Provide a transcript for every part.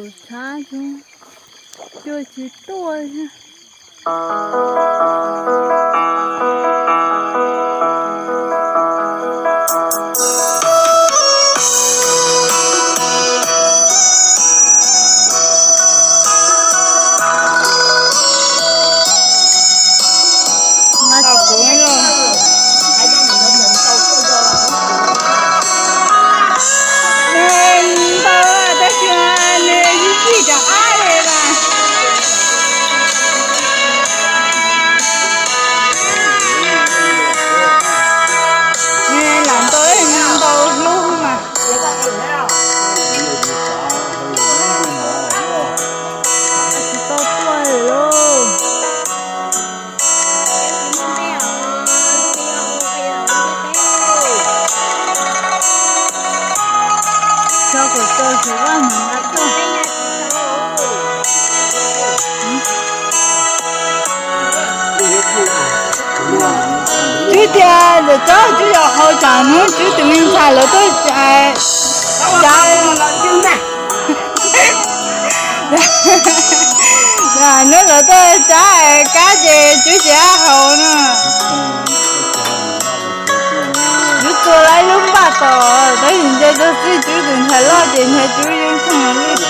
Tshav cuag tsis tuaj thiab. Nws ntau tab sis nws ib txhij rov qab li mas. Nws lam ntau, nws ntau hlub mas. Tsis tau tuaj li lauj. Tso kom tau, tsis vaj mus nqa tuaj. Tswb tias ntawm tsob tswb yog hau tsam hnub tswb tus me ntxhais lawv tuaj tsav, hnub lawv tuaj tsav kab ces tswb tsis hau na. Tswb tua lawm lub npaj tos, tab sis ntshe txog txij tswb tus ntxhais loj ces ntshe tswb yeej pheej lwj.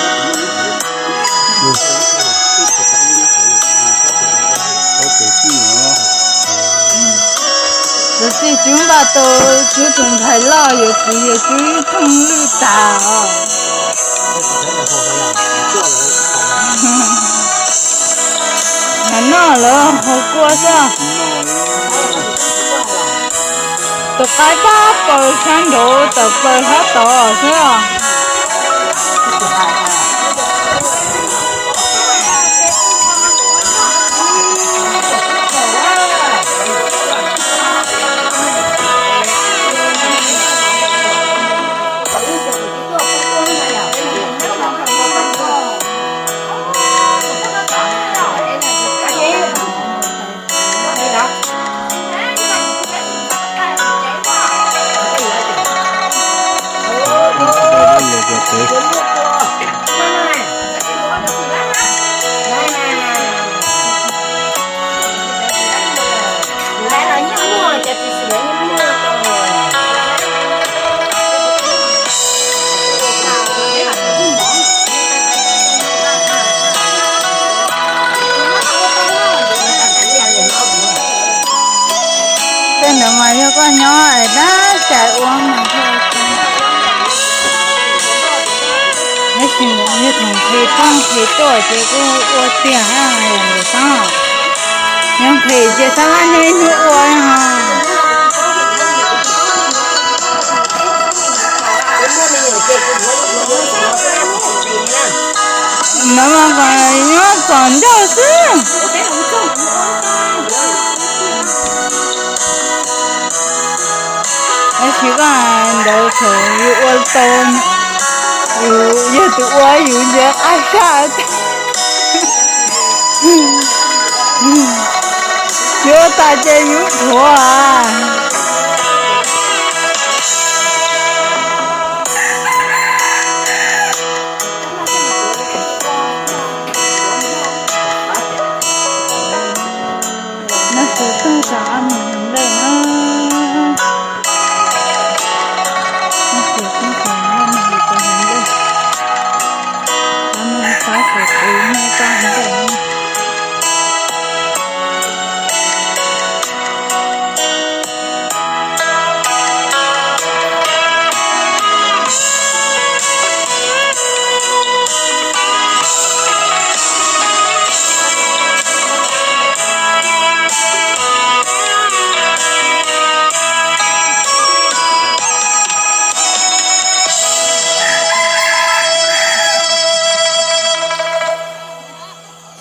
Txog txij tswb npaj tos, tswb tus ntxhais loj yuav txiv yog tswb pheej lwj tas os. Hnub no lawv haus kua xwb. Tus qaib tab plaws sab nraud, tawm plaws sab tod xwb os. Tej ntawd mas yog koj nyob es dab cais ua mas thiaj ua tau. Tab sis yog thaum nqhis tuaj nqhis tuaj ces kuj ua tiag na, yog ntawm xab. Yog nqhis ces xab laj nyob ib hnub ua li hos. Ntawd mas kom nyob txom ncauj xwb. Tab sis koj ntawd thaum yus ua tau, yus yog tus ua yus ntsia qab sab. Yus ua tas ces yus dhuav. Noj su tag rov qab mus hauv ntej na. Noj su tag rov qab mus hauv ntej. Rov mus pab kom tus noj tag ntej na.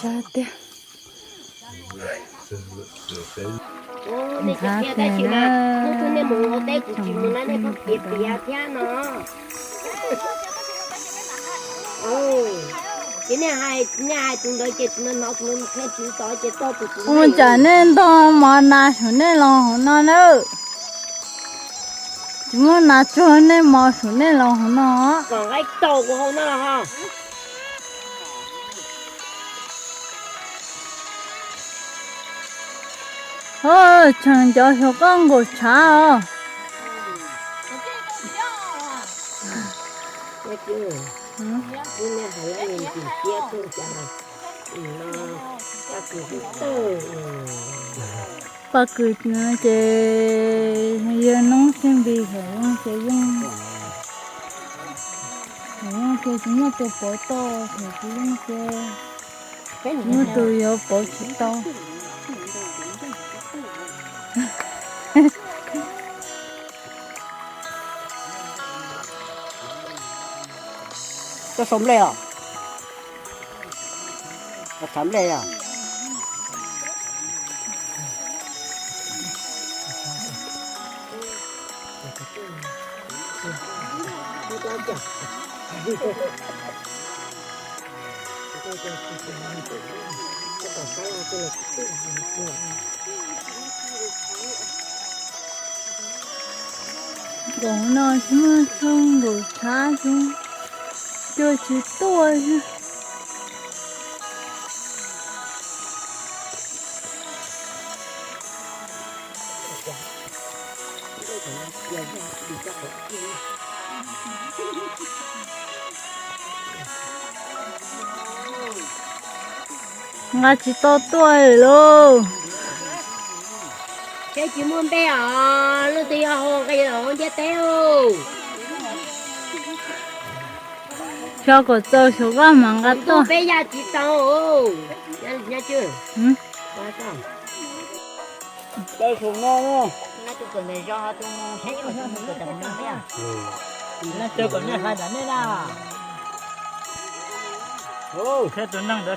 Sab tiag. Ntxhab tiag na, tsoom phooj ywg. Ua cas nej ntog mov nas saum nej los hauv no na? Tsis muaj nas tsuag nej mov saum nej los hauv no. Kom nqaij tau kuv hau no los ho. Oj, tseem cov xyov koj nkaum tshav os. Paj kws ces yawg noob xib npis hauv ces yeej, yeej ces tsis muaj tus pauv tau, ces yeej ces muaj tus yuav pauv tsis tau. Koj sau nplej os? Koj tshav nplej os? Nkaum no tsis muaj xyoo nkaum tshav xyoo, cua tsis tuaj xwb. Nqa tsis tau tuaj lauj. Seb tsis muaj npe os, leej twg yog hau nqa los hauv ntiaj teb. Xyov kom txaus xyov vaj mas nqa tuaj. Peb yaj tsis tau. Tus neeg ntawd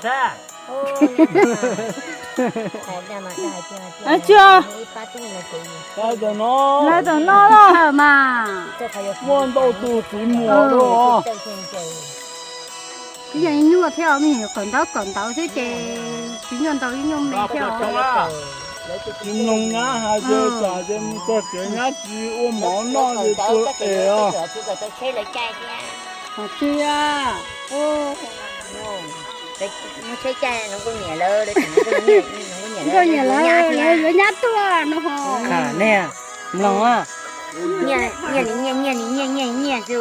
sab. Lawv tam no los mas muaj ntau tus txiv muam. Ib yam nyuaj thiab, me nyuam kawm ntawv kawm ntawv thiab ces tsis nyuaj ntau ib nyuag me thiab. Tsis mloog nyab hais ces tsam ces mus txog tsev nyab tsis ua mov noj ces tua es os. Tiag. Nkauj Nyiam lawv, lawv yuav nyab tuaj no ho. Nej mloog a. Nyiaj li nyiaj, nyiaj li nyiaj, nyiaj li nyiaj xwb.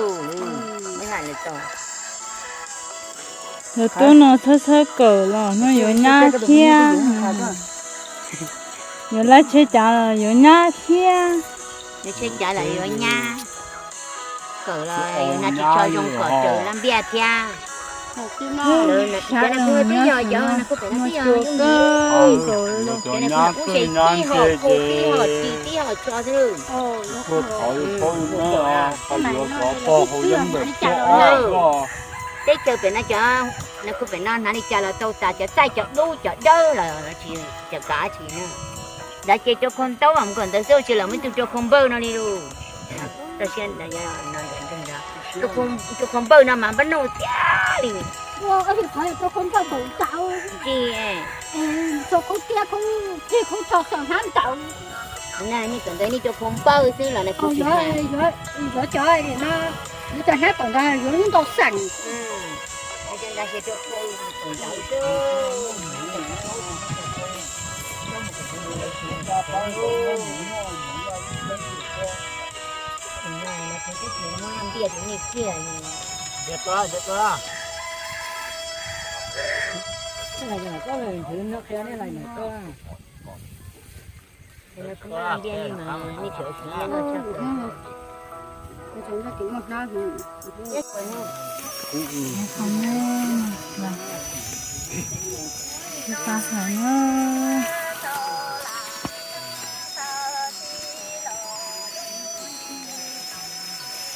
Lawv tub no txhawb txhawb kawm los no yuav nyab thiab. Yuav lab tsheb cav los yuav nyab thiab. Yuav tsheb cav los yuav nyab. Kawm los yuav nyab tsis tshua zoo kom raws lab npiaj thiab. Cov no kuj pem no twb yog, cov no kuj pem no twb yog yooj yim. Cov no kuj se tib hom khu tib hom ris tib hom tso xwb. Teb chaws pem no cov no kuj pem no hnav li cas los tau tas, cov txaij cov dub cov dawb los tsis kam tsis na. Nrad ces rau khau ntaub mas kom ntawd xwb, tsis los muaj ib tug rau khau npawj no li lus. Rau khau npawj no mas npab nuj tiag li. Ntsis, nej kom ntawd nej rau khau npawj xwb los na kuv tsis hais. Yuav cov no, yuav cov hnab kom ntawd yuav lub ntau xeem.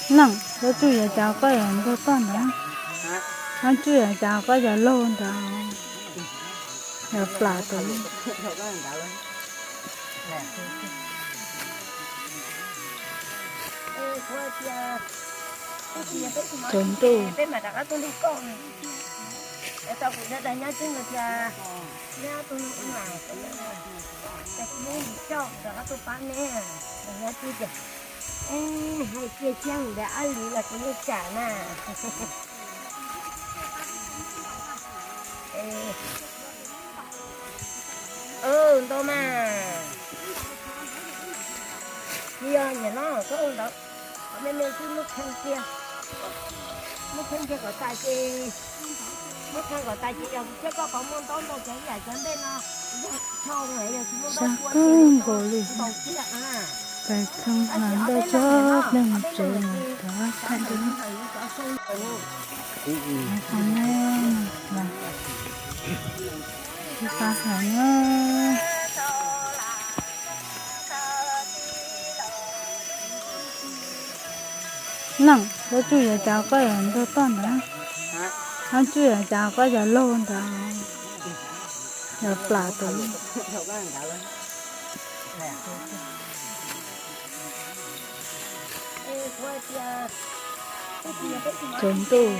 Leej, koj tsuj yam cas koj yam ntuag toj ntawd? Koj tsuj yam cas koj yam laug ntawd? Yam plam tus. Tsaus ntuj. Hais cia siab ntawd ab li los kuv yeej tsam na. Ntau mas. Yog niam hlob koj ua ntawd, me me xwb muab kheej kiag, muab kheej kiag kom tas ces, muab kheej kom tas ces yog kuv thiab koj pov muaj ntaub ntau cov yam cov ntej no, yog tshau yog tsis muaj ntaub ua ces ntaus kiag na. Pais kheej hnav npaj tsob plig mus tsev mas rov qab thaij dua. Qhov no mas tsis pab hnav na. Leej, koj tsuj yuav cas koj yuav nrog toj ntawd? Koj tsuj yuav cas koj yuav laug ntawd? Yuav plam tus. Tsaus ntuj.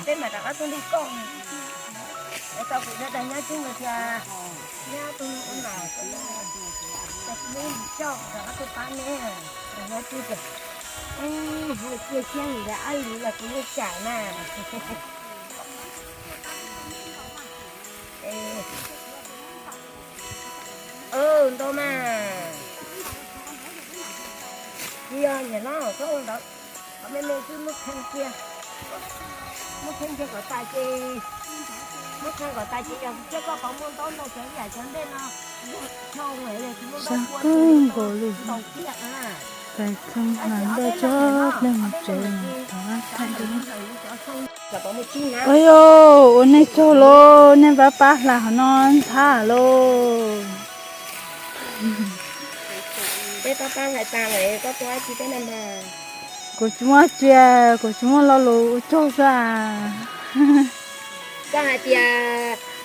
Ntau mas. Tsis yog niam hlob koj ua ntawd, qhov me me xwb muab kheej kiag, muab kheej kiag kom tas ces, muab kheej kom tas ces yog kuv thiab koj pov muaj ntaub ntau cov yam cov ntej no, yog tshau yog tsis muaj ntaub ua ces ntaus kiag na. Pais kheej hnav npaj tsob plig mus tsev mas rov qab thaij dua. Ua yog ua nej tsaug lauj, nej pab pab hla qhov no ntxhab lauj. Kuv tsis muaj tsi, kuv tsis muaj lo lus ua tsaug xwb as.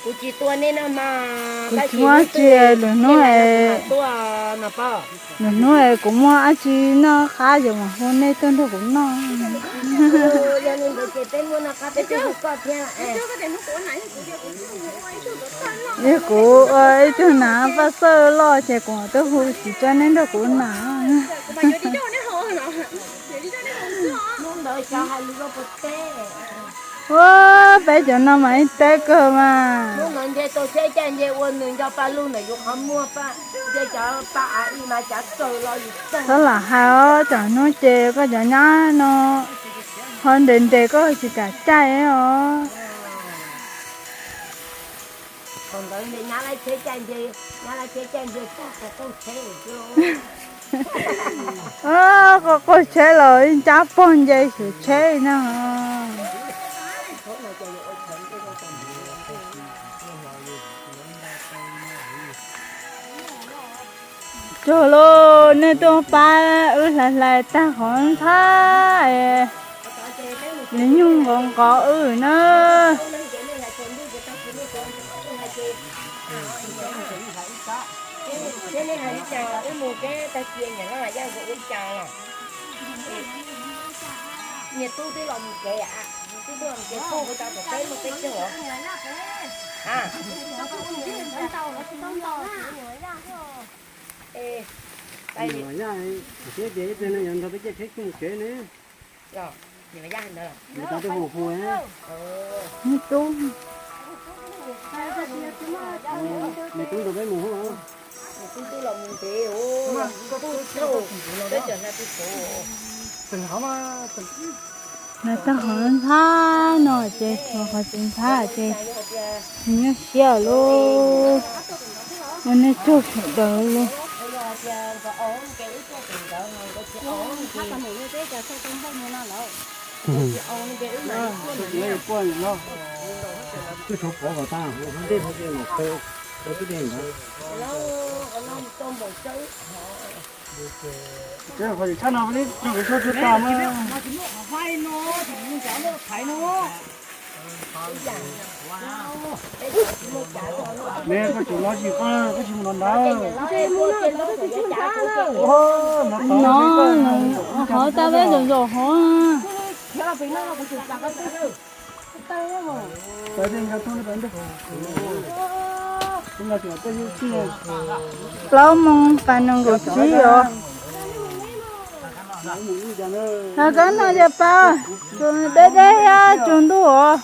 Kuv tsis muaj tsi, lwm hnub, lwm hnub kuv muaj dab tsi noj qab yuav mam hu nej tuaj nrog kuv noj. Yog kuv ua ib tug nas paj xawj loj ces kuv mam tuaj hu tsis tso nej nrog kuv nas. Ua, peb cov no mas ib teb kawg mas. Txhob lam hais os, tsam hnub ces koj cov nyab no ho nres nres koj tsis kam caij os. Qaug qaug tsheb los ncab pog nce xyuv tsheb no. Tsuag lauj, nej tuaj pab wb hlais hlais tag qhov ntxhab, nws nyuj nqov nqov wb na. Nws tub los mus ntev, peb cov na peb tov. Nws tag qhov ntxhab no ces tshuav qhov tseem ntxhab ces nws nyuaj siab lauj. Ua nej tsaug sawv daws lauj. Me koj tseem los tsis koj, koj tsis mus no ntawd. No, hov tau peb zaum zaum hov. Plaub moos pas nees nkaum tsib os. Kab no ces pas, deb deb thiab tsaus ntuj os.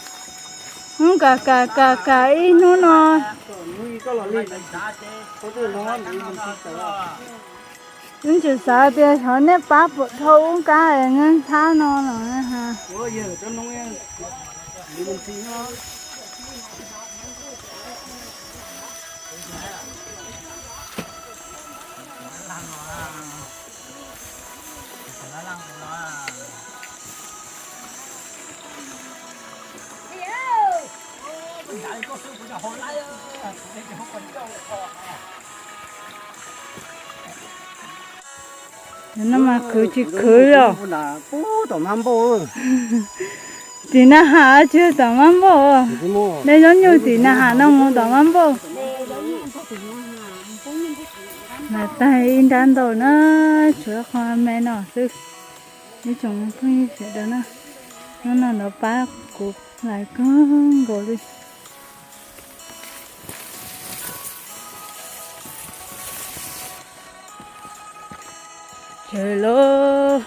Hnub kam kam kam kam ib hnub no. Wb tsis xav tias xyov nej pab puas dhau ub kab es nyob ntxhab no los. No mas khwv tsis khwv los. Tim na has tsis tom mab npauj. Dej zaub nyuj tim na has no mus tom mab npauj. Mas tag ib nrab ntau na, tshuav qhov me no xwb. Ib tsoom phooj ywg sawv daws na, hnub no lawv pab kuv lais kawg nkaus li. Ces lawv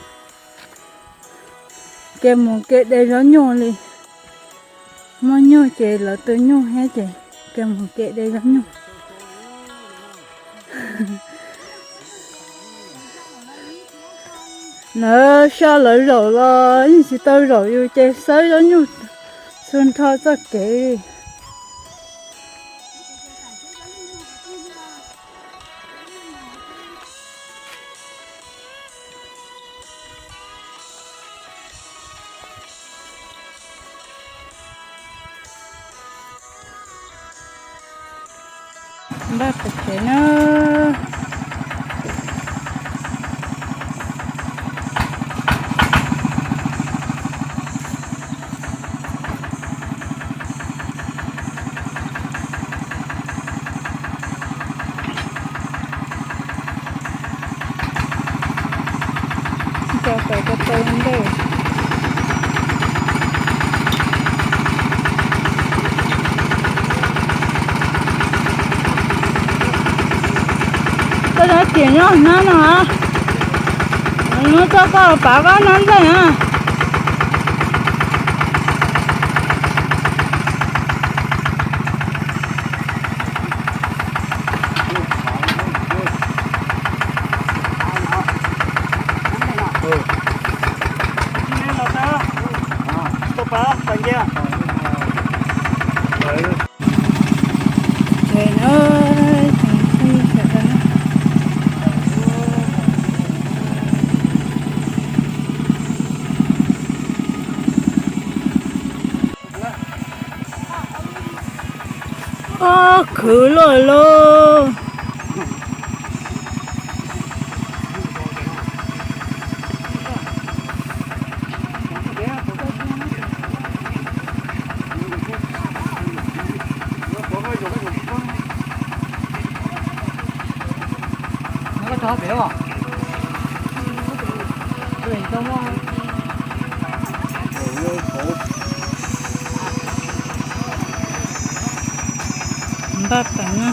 kev mus kev de zaub nyuj li. Muaj nyuj ces lawv tu nyuj thiab ces kev mus kev de zaub nyuj. Lawv so lawv zaum los yeej tsis tau zaum, yus ces xawb zaub nyuj txhua nrho txoj kev li. Npaj pem kev na. Cov pem ko taw ntej. Koj cov tiam nyob hnab no, muab txoj koj pav koj hnab ntxeej na. Ob, khwv luaj lauj. Npaj pem na.